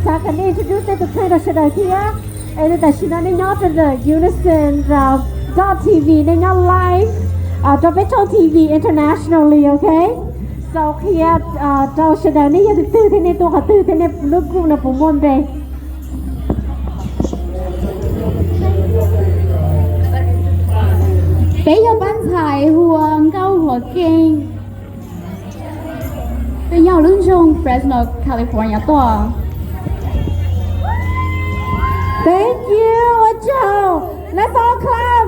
Xav kom nej introduce nej tus kheej rau sawv daws thiab. Es tam sim no nej nyob rau ntawm Unison dot T V, nej nyob live rau peb tshooj T V internationally, ok? So qhia rau sawv daws nej yog tus twg thiab nej tuaj qhov twg thiab nej lub group no puas muaj npe. Peb yog pab ntxhais hu ua Nkauj Huas Keej. Peb nyob lub nroog Fresno, California tuaj. Thank you, ua tsaug. Let's all clap.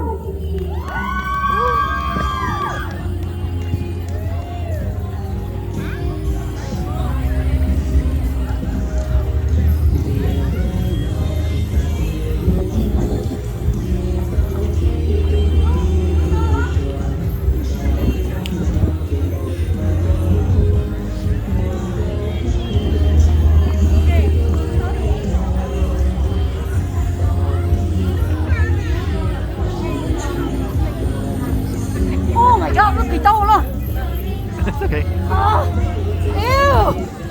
Oh my god, look, they don't look. It's okay. Oh, ew.